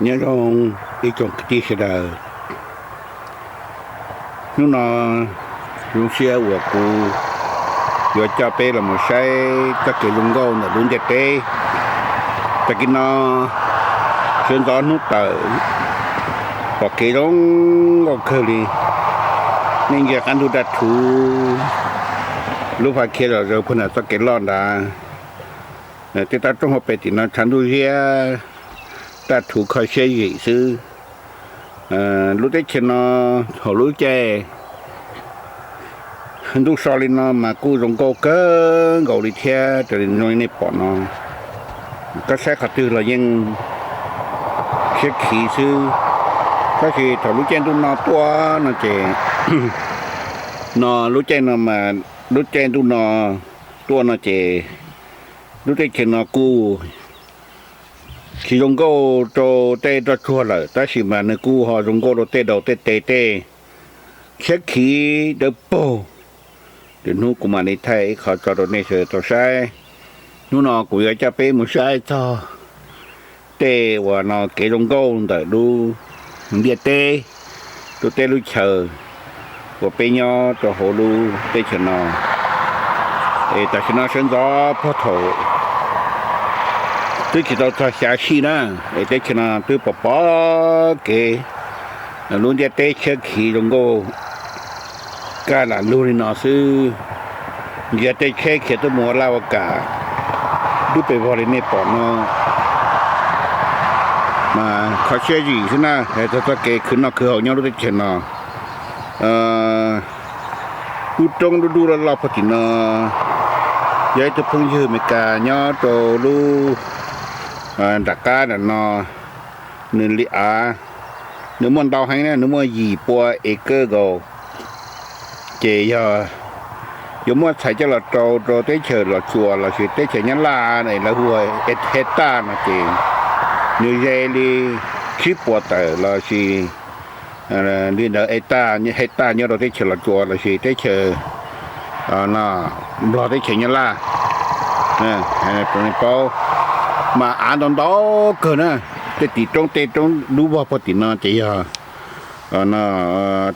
Nyob zoo ib tsoom kwv tij sawv daws, hnub no zoo siab uas kuv yuav coj peb los mus saib txoj kev zoo nkauj ntawm lub ntiaj teb. Tag kis no sawv ntxov hnub tawm, pom kev zoo nkauj kawg li. Nej ntsia qab ntug daj rhuv, lub faj khiav zom zaws puag nram txoj kev loj ntawd. Tej toj roob hauv pes tim no tshav ntuj ziab, daj rhuv kho siab zim xwb. Lub teb chaws no thaum lub caij ntuj so li no mas kuj zoo nkauj kawg nkaus li thiab, raws li nej pom no. Koj saib qhov twg los yeej khiav khiv xwb. Tab sis thaum lub caij ntuj no tuaj no ces, no lub caij no mas, lub caij ntuj no tuaj no ces lub teb chaws no kuj tsis zoo nkauj rau tej roj tsuag lawm, tab sis mas nws kuj ho zoo nkauj rau tej daus tej tes tej khiav khiv dawb paug. Lwm hnub kuv mam li thaij ib qho tso rau nej sawv daws tau saib. Hnub no kuv yuav coj peb mus saib txog tej uas no kev zoo nkauj ntawm lub ntiaj teb, lub teb lub chaw uas peb nyob rau hauv lub teb chaws no. Es tam sim no sawv ntxov puag thaum twb tsis tau txog xya sij na, es teb chaws no twb pom pom kev, lub ntiaj teb khiav khiv zoo nkauj kaj lam lug li no xwb. Ntsia tej tsheb khiav tuaj mus ua laj ua kam dub pes vog li nej pom no, mas kho siab zim xwb na, hais txog txoj kev khwv noj khwv haus nyob lub teb chaws no. Lub roob dub dub loj loj puag tim no, yog ib tug phooj ywg Amelikas nyob rau lub nram qab nram no, nws li av, nws muaj ntau heev na, nws muaj yim pua acre nkaus. Ces yog yuav muab txhais coj los rau rau teb chaws Los Tsuas lossis teb chaws Nyab Laj lawv hu ua hecta no ces nws ze li tsib puas tawm lossis li ntawd hecta, hecta nyob rau teb chaws Los Tsuas lossis teb chaws Nplog teb chaws Nyab Laj. Paub mas av ntau ntau kawg na, tej tim roob tej roob dub vog puag tim no ces yog,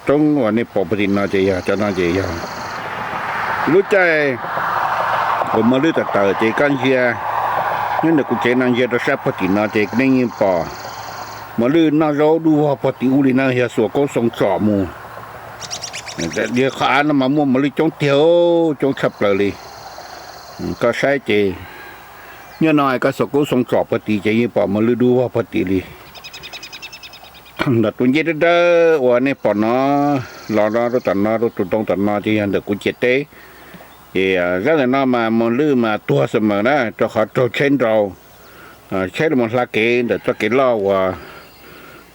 roob uas nej pom puag tim no ces yog cov no ces yog lub caij uas mos lwj tawm tawm ces koj ntsia nyob ntawm kuv tsev no ntsia rau sab puag tim no ces nej yeej pom mos lwj noj zaub dub vog puag tim ub li na, yog xuas koob xoo tsom mus. Qhov av no mas muaj mos lwj coob tiag, coob tshaj plaws li. Koj saib ces nyob no koj xuas koob xoo tsom puag tim ces yeej pom mos lwj dub vog puag tim li. Ntawm tus ncej dawb dawb uas nej pom no los rau tom no rau tus ntoo tom no ces yog ntawm kuv ciam teb. Ces zaj ntawm no mas mos lwj mas tuag xwb mas na, rau qhov raug tsheb nrau, tsheb los hla kev ntawm txoj kev loj uas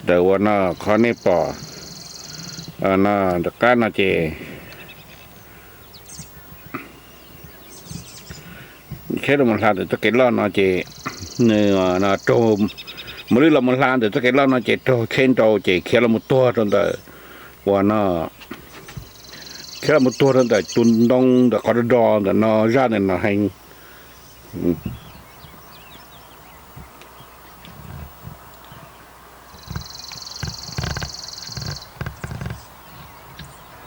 ntawm uas no qhov nej pom no ntawm qab no ces tsheb los hla ntawm txoj kev loj no ces nws raug, mos lwj los mus hla ntawm txoj kev loj no ces raug tsheb nrau ces khiav los mus tuag rau ntawm uas no, khiav los mus tuag rau ntawm tus ntoo ntawm qhov do do ntawm no, zaj ntawm no heev.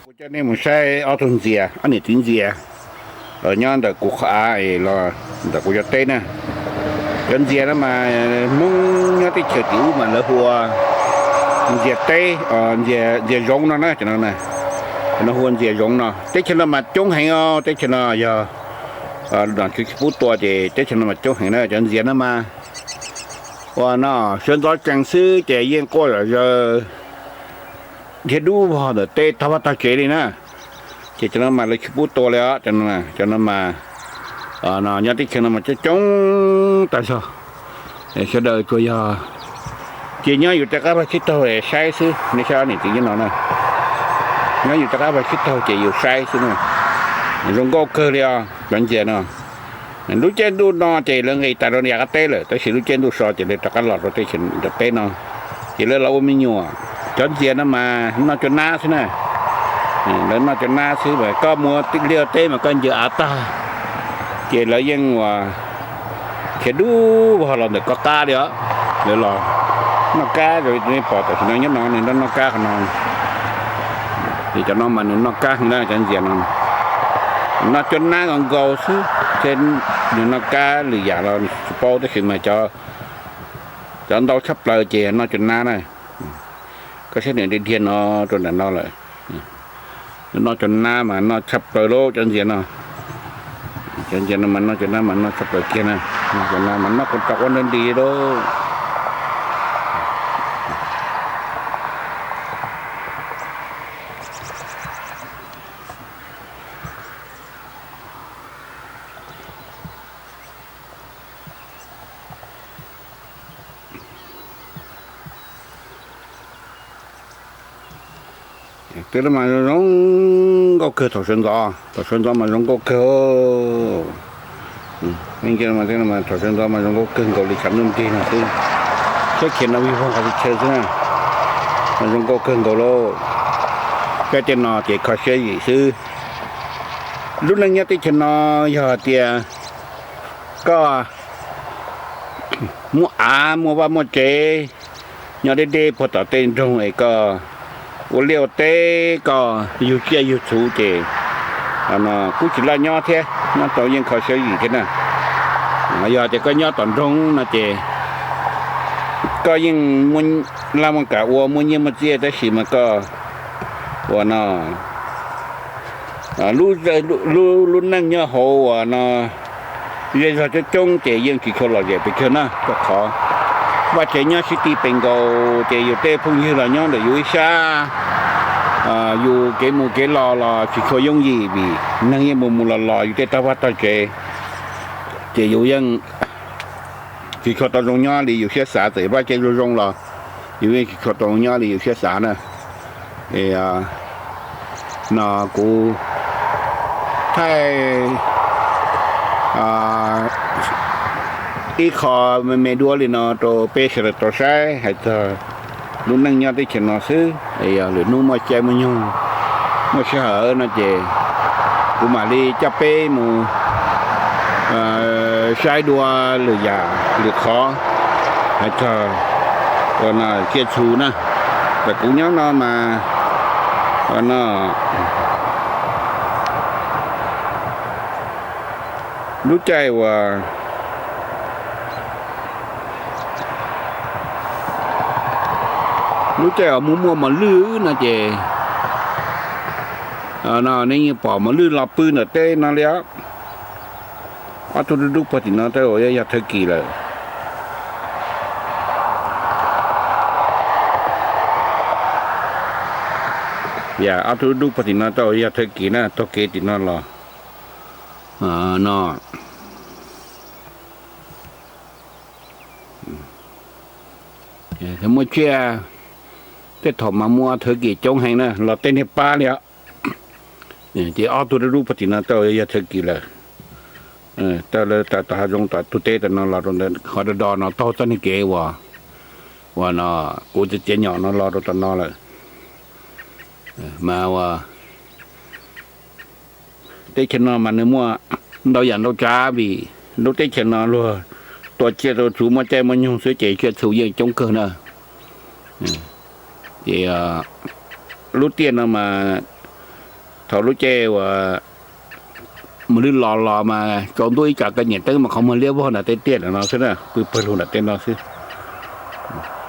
Kuv coj nej mus saib ob tug ntxias, ob niam txiv ntxias nyob ntawm kuv qhov av los ntawm kuv cov teb na. Cov ntxias no mas Hmoob nyob teb chaws tim ub mas lawv hu ua ntxias teb, ntxias zoov no na, cov no hu ua ntxias zoov no. Teb chaws no mas coob heev os, teb chaws no yog nom tswv tsis pub tua ces teb chaws no mas coob heev na. Cov ntxias no mas ua no sawv ntxov tsees xwb ces yeej quaj zom zaws thiab dub vog ntawm teb tag vaj tag tsev li na. Ces cov no mas lawv tsis pub tua li os, cov no mas nyob teb chaws no mas coob coob tag zog. Sawv daws tsuas yog cia nyob yus rov qab vaj tsib taug saib xwb, nej saib ob niam txiv nyob no na. Nyob yus rov qab vaj tsib taug ces yus saib xwb na. Zoo nkauj kawg li os cov ntxias no. Lub caij ntuj no ces lawv nqis tas rau yav qab teb lawm, tab sis lub caij ntuj so ces lawv rov qab los rau teb chaws ntawm peb no, ces lawv los ua me nyuam. Cov ntxias no mas noj cua nab xwb na. Lawv noj cua nab xwb, koj mus liaj teb mas koj ncaws av tag ces lawv yeej ua khiav dub vog los ntawm koj qab li os. Lawv los noj kab, nej pom tam sim no nyob no nws noj noj kab qhov no. Ces cov no mas nws noj kab heev na, cov ntxias no. Noj cua nab nkaus nkaus xwb, ces nws noj kab lwm yam los tsis paub, tab sis mas cov ntau tshaj plaws ces noj cua nab na. Koj saib nws dhia dhia no rau ntawm no lawm. Noj cua nab mas noj tshaj plaws lauj cov ntxias no. Cov ntxias no mas noj cua nab mas noj tshaj plaws kiag na. Noj cua nab mas noj kuv rau ua nrog nti lauj. Twb mas zoo nkauj kawg thaum sawv ntxov, thaum sawv ntxov mas zoo nkauj kawg. Thaum sawv ntxov mas zoo nkauj kawg nkaus li tshav ntuj nrig no xwb. Saib khiav no vij voog qhov tsis chaw xwb na, mas zoo nkauj kawg nkaus lauj. Saib tej no ces kho siab zim xwb. Lub neej nyob teb chaws no yog hais tias koj muaj av muaj vaj muaj tsev, nyob deb deb puag tom tej nroog es koj ua liaj ua teb, koj yug tsiaj yug txhu ces kuj tsis laj nyob thiab, nyob tau yeej kho siab zim thiab na. Yog tias koj nyob tom nroog no ces koj yeej muaj laj muaj kam ua, muaj nyiaj muaj txiaj, tab sis mas koj uas no lub neej nyob hauv uas no zej zog coob coob ces yeej tsis tshua lom zem pes tsawg na, rau qhov vaj tsev nyob sib ti pes nkaus ces yus tej phooj ywg los nyob ntawm yus ib sab, yus kev mus kev los los tsis tshua yooj yim vim neeg yeej mus mus los los yus tej tog vaj tog tsev, ces yus yeej tsis tshua tau zoo nyob li yus siab xav. Txawm vaj tsev zoo zoo los yus yeej tsis tshua tau zoo nyob li yus siab xav na. No kuv thaij ib qho me me duab li no rau peb sawv daws tau saib hais txog lub neej nyob teb chaws no xwb. Yog lwm hnub muaj caij muaj nyoog, muaj sij hawm no ces kuv mam li coj peb mus saib dua lwm yam lwm qhov hais txog ua no tsiaj txhu na. Tam kuv nyob no mas no lub caij uas lub caij uas muaj muaj mos lwj no ces no nej yeej pom mos lwj los pw ntawm teb no li os. Ob tug dub dub puag tim no tej zaum yog thawj kis lawm. Yog ob tug dub dub puag tim no tej zaum yog thawj kis na, taug kev tim no los no. Muaj tsiaj, tej thaum mas muaj thawj kis coob heev na, los tej niag pab li os. Ces ob tug dub dub puag tim no tej zaum yog thawj kis lawm. Tej lawv tau hav zoov tom ntug teb tom no los rau ntawm qhov do do no taug txoj niag kev uas, uas no kuv txiav txiav nyom no los rau tom no lawm. Mas ua teb chaws no mas nws muaj ntau yam ntau tsav vim lub teb chaws no luag tua tsiaj tua txhu muaj caij muaj nyoog xwb ces tsiaj txhu yeej coob kawg na. Ces lub tiaj no mas thaum lub caij uas mos lwj los los mas tsaus ntuj ib tsam koj nyem teeb mas qhov muag liab vog nram tej tiaj ntawm no xwb na, pw pawg lug nram tej no xwb.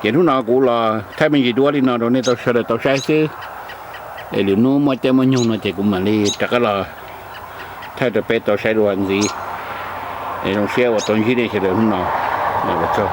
Ces hnub no kuv los thaij me ntsis duab li no rau nej tau sawv daws tau saib xwb. Es lwm hnub muaj caij muaj nyoog no ces kuv mam li rov qab los thaij rau peb tau saib dua ntxiv. Es zoo siab uas tau ntsib nej sawv daws hnub no, ua tsaug.